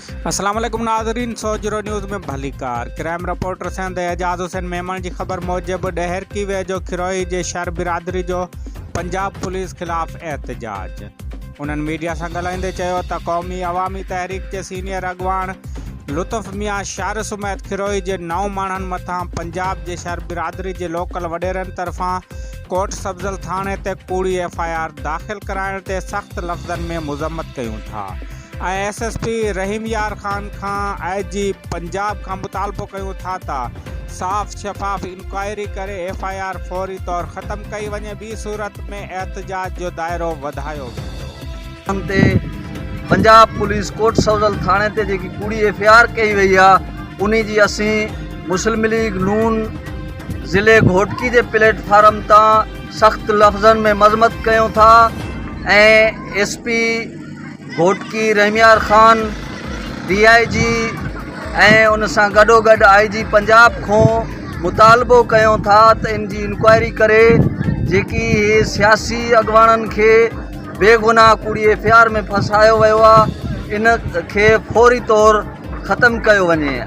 السلام عليڪم ناظرين سوجهرو نيوز ۾ ڀليڪار ڪرائم رپورٽر سنڌ اعجاز حسين ميمڻ جي خبر موجب ڏهرڪي ويجهو کروهي جي شھر برادري جو پنجاب پوليس خلاف احتجاج انهن ميڊيا سان ڳالهائيندي چيو ته قومي عوامي تحريڪ جي سينيئر اڳواڻ لطف ميان شھر سميت کروهي جي نو ماڻهن مٿان پنجاب جي شھر برادري جي لوڪل وڏيرن طرفان ڪوٽ سبزل ٿاڻي تي ڪوڙي ايف I R داخل ڪرائڻ تي سخت لفظن ۾ مذمت ڪيون ٿا ۽ S S P Rahim Yar Khan کان آء جي پنجاب کان مطالبو ڪيون ٿا ته صاف شفاف انڪوائري ڪري ايف I R فوري طور ختم ڪئي وڃي ٻي صورت ۾ احتجاج جو دائرو وڌايو ويندو. تي پنجاب پوليس ڪوٽ سوزل ٿاڻي تي جيڪي ڪوڙي ايف I R ڪئي وئي آ انهي جي اسين مسلم ليگ نون ضلعي گهوٽڪي جي پليٽ فارم تان سخت لفظن ۾ مذمت ڪيون ٿا ۽ S P Ghotki Rahim Yar Khan D I G ۽ ان سان گڏو گڏ آء جي پنجاب کان مطالبو ڪيون ٿا ته ان جي انڪوائري ڪري جيڪي هي سياسي اڳواڻن کي بيگناهه ڪوڙي ايف I R ۾ ڦاسايو ويو آهي ان کي فوري طور ختم ڪيو وڃي.